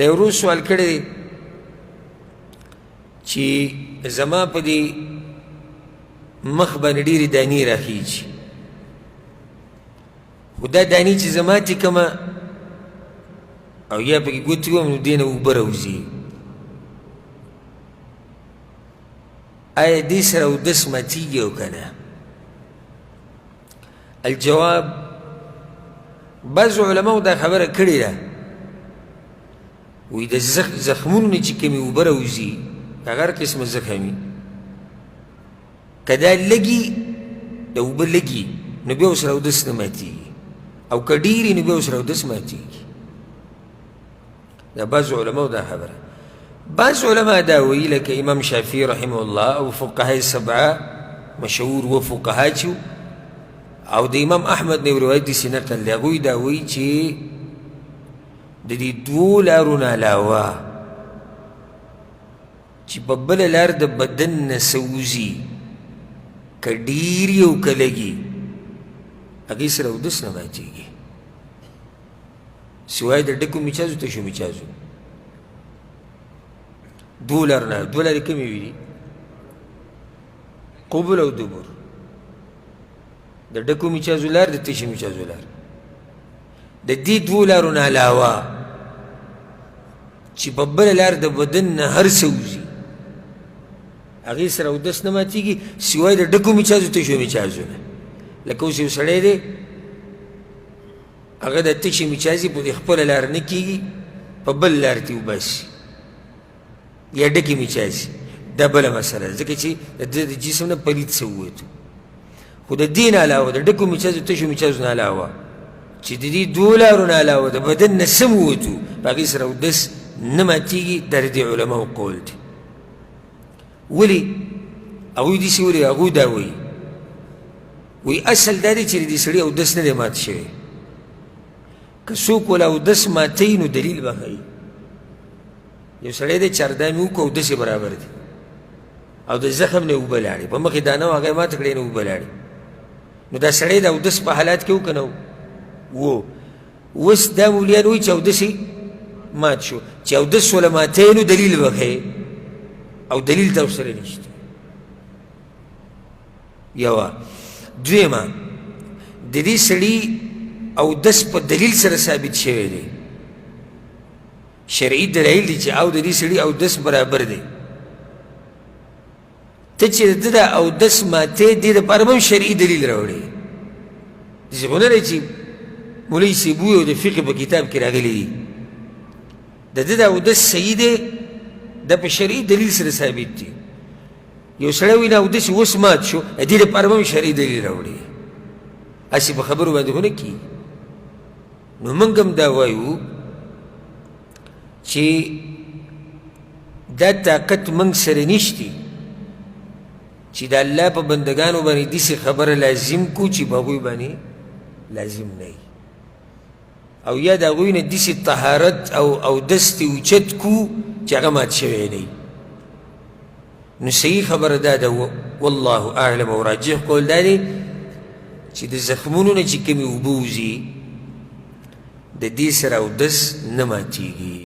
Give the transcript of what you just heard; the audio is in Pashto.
دا یو ورور سوال کړی دی چې زما په دې مخ باندې ډېرې دانې راخیږي، خو دا دانې چې زما چې کومه او یا پکې ګوتې وهم نو دې نه اوبه راوځي، آیا دې سره اودس ماتېږي او که نه؟ الجواب، بعض علماو دا خبره کړې ده، وایي د زخمونو نه چې کومې اوبه راوځي، هغه هر قسمه زخم وي، که دا لږي د اوبه لږي نو بیا ورسره اودس نه ماتېږي، او که ډېرې نو بیا ورسره اودس ماتېږي. دا بعض علماو دا خبره. بعض علما دا وایي لکه امام شافعي رحمه الله او فقهای سبعه مشهور و فقها چې او د امام احمد نه روایت داسې نقل دی، هغوی دا وایي چې د دې دوو لارو نه علاوه چې په بله لار د بدن نه څه وځي، که ډېر یې او که لږ، هغې سره اودس نه ماتېږي، سوای د ډکو میچازو تشو میچازو. دوو لارو نه، دوه لارې کومې وي دي؟ قبل او دبر، د ډکو میچازو لار، د تشو میچازو لار. د دې دوو لارو نه علاوه چې په بله لار د بدن نه هر څه وځي، هغې سره اودس نه ماتېږي، سوای د ډکو میچازو تشو میچازو نه. لکه اوس یو سړی دی، هغه د تشې میچازې په دې خپله لار نه کېږي، په بل لار ترې وباسي، یا ډکې میچازې، دا بله مسله ده، ځکه چې د ده د جسم نه پلیت څه ووتو. خو د دې نه علاوه، د ډکو میچازو تشو میچازو نه علاوه، چې د دې دوو لارو نه علاوه د بدن نه سم ووتو، په هغې سره اودس نه ماتېږي. دا د دې علماو قول دی. ولې هغوی داسې ولې؟ هغوی دا وایي، وایي اصل دا دی چې د دې سړي اودس نه دی مات شوی. که څوک ولا اودس ماتوي نو دلیل به ښیي. یو سړی دی چاردامې وکړو، اودس یې برابر دی، او د زخم نه اوبه لاړې، په مخې دانه وه، هغه یې ماته کړې نه اوبه لاړې، نو دا سړی د اودس په حالات کې و که نه و؟ اوس دا مولیان وایي چې اودس یې مات شو، چې اودس وله ماتوي نو دلیل به ښیې، او دلیل تاسو سره نشته. یوه دویمه، د دې سړي اودس په دلیل سره ثابت شوی دی، شرعي دلایل دي چې او د دې سړي اودس برابر دی. ته چې د ده د اودس ماتې دې دپاره به هم شرعي دلیل راوړې، داسې خو نه دی چې مولوي صاحب ووایي او د فقه په کتاب کې راغلي دي. د ده د اودس صحیح دی، دا په شرعي دلیل سره ثابت دی. یو سړی وایي نه اودس یې اوس مات شو، د دې لپاره به هم شرعي دلیل راوړي، هسې په خبرو باندې خو نه کېږي. نو موږ هم دا وایو چې دا طاقت موږ سره نشتی چې د الله په بندګانو باندې داسې خبره لازم کو چې په هغوی باندې لازم نه وي، او یا د هغوی نه داسې طهارت او اودس ترې اوچت کو چې هغه مات شوی نه وي. نو صحیح خبره دا ده، والله اعلم، او راجح قول دا دی چې د زخمونو نه چې کومې اوبه وځي د دې سره اودس نه ماتېږي.